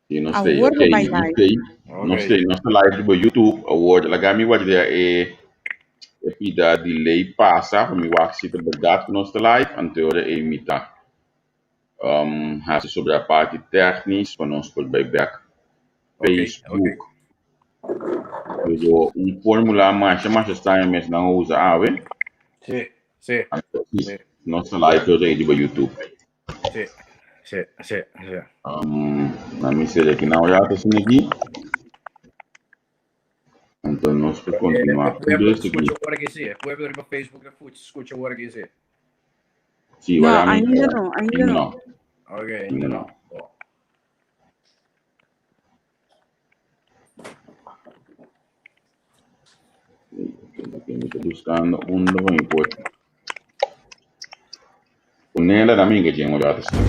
Sí, nos stay. Awor Ok, bo bai nos live. stay. Nos Ok. stay. Nos ta live riba YouTube. Awor, laga mi wak e e pida delay pasa pa mi wak si ta berdad ku nos ta live. Anto ora ei mi ta hasi sobre a parti technisch pa nos por bai bek Ok, ok. Facebook. Pero un formula masha masha straño mes nan a usa awe. Sí, sí, Anto sí, sí, nos ta live ora ei riba YouTube. sí, sí, sí, sí. Na mi sede aki nan un rato asina aki. Anto nos por E, continua e pueblo un ta scucha aki. ora ki sí. E pueblo riba Facebook ta scucha ora ki sí. Sí, No, wara mi ainda no, ainda ainda no. no. Ok, Ainda ainda no. no. Oh. Ok, mi ta buscando unda pa mi por ponela na mi que un rato asina.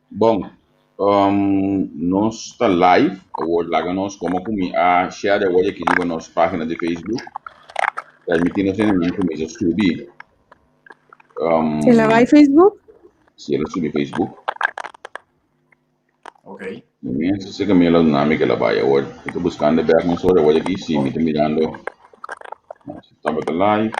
Bon, nos ta live, awor laga nos como cu mi a share awor aki riba nos pagina di Facebook, permiti nos hendenan cuminsa subi. El a bai Facebook? Si, el a subi Facebook. Ok. Mi a sese cu mi a duna mi cu el a bai awor. Mi ta buscando bek mesora awor aki, si mi ta mirando, si tabata live.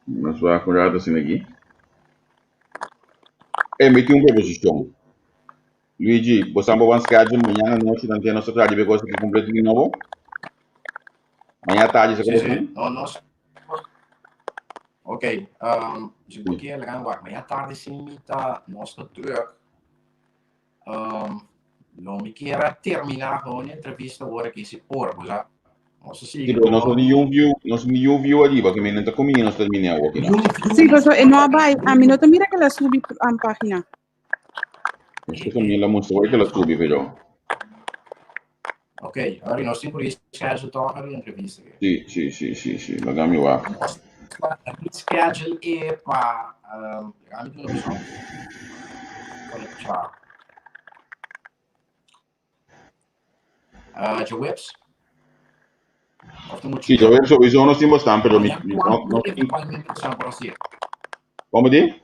Nos wak un rato asina aki. Ey, mi tin un proposicion. Luigi, bo sa bo ban schedule mañana anochi dan nos ta traha di cosa aki completo di nobo? Mañana tardi sa Sí, como sí. san? No, no. Ok, si bo kier laga wak. Mañana tardi si mi ta, nos ta druk. Lo mi kier a termina gewoon e entrevista ora ki si por, bo sa. Nos a Sí, sigui pero nos no toch. tin un view, nos no tin un view ariba, ke men no ta komi nos termina awor ki no. Niun view Sí, nos paso e no a por, bai. A mi no ta mira ke la subi um, pagina. Nos ta komi la mustra hoy ke la subi, pero. Ok, ahora nos tin por reschedule toch e entrevista. Sí, sí, sí, sí, sí. Laga mi wak. Nos ta reschedule e pa laga mi duna opcion. Conecta. Djaweps? Of ta mucho Sí, djaweps sowieso nos tin bastante, pero mi, Mañana mi, no, cuanto no tin. eventualmente nos por hacer? Como di?